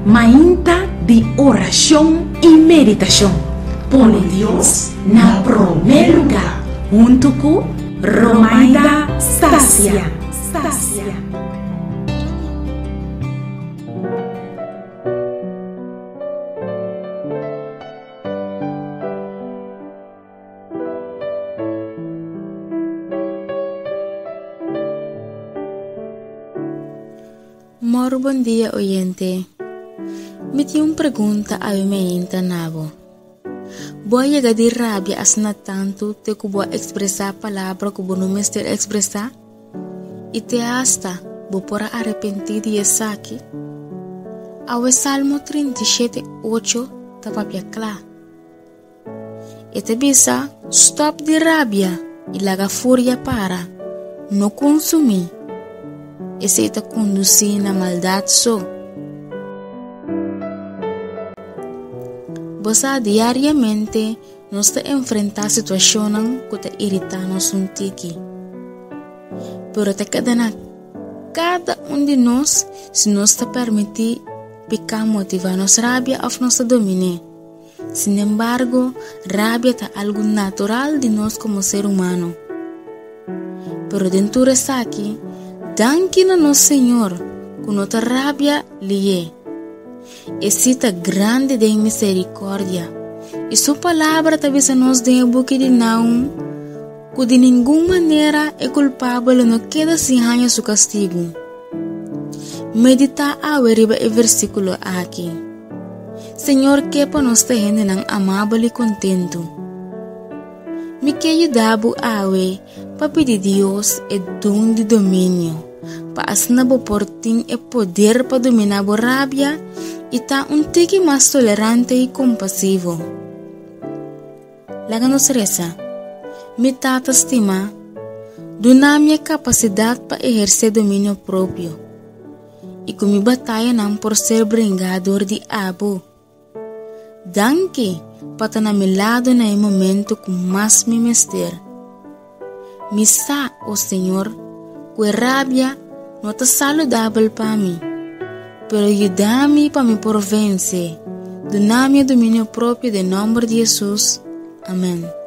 Mainta di orashon i meditashon. Pone Dios na promé lugá huntu ku Romaida Stasia. Mor bon dia oyente. Mi tin un pregunta awe meinta na bo. Bo a yega di rabia asina tantu te ku bo a ekspresá palabra ku bo no mester ekspresá? I te asta bo por a arepentí di esaki? Awe Salmo 37, 8 ta papia kla. E ta bisa, Stòp di rabia i laga furia para. No kunsumí. Esei ta kondusí na maldat so. Bo sa, diariamente nos ta enfrentá situashonnan ku ta iritá nos un tiki. Pero ta keda na kada un di nos si nos ta permití piká motivá nos rabia òf nos ta domin'é. Sinembargo, rabia ta algu natural di nos komo ser humano. Pero den tur esaki, danki na nos Señor ku no ta rabia lié. E sí ta grandi den miserikòrdia, i su Palabra ta bisa nos den e buki di Nahum ku di ningun manera e kulpabel lo no keda sin haña su kastigu. Meditá awe riba e versíkulo aki. Señor ke pa nos ta hendenan amabel i kontentu. Mi ke yuda bo awe pa pidi Dios e don di dominio, pa asina bo por tin e poder pa dominá bo rabia i ta un tiki mas tolerante i kompasivo. Laga nos resa. Mi Tata stimá, duna mi e kapasidat pa ehersé dominio propio i ku mi batayanan por ser bringá dor di abo. Danki pa ta na mi lado na e momento ku mas mi mester. Mi sa, o Señor, ku e rabia no ta saludabel pa mi, pero yuda mi pa mi por vense. Duna mi e dominio propio den nòmber di Hesus. Amèn.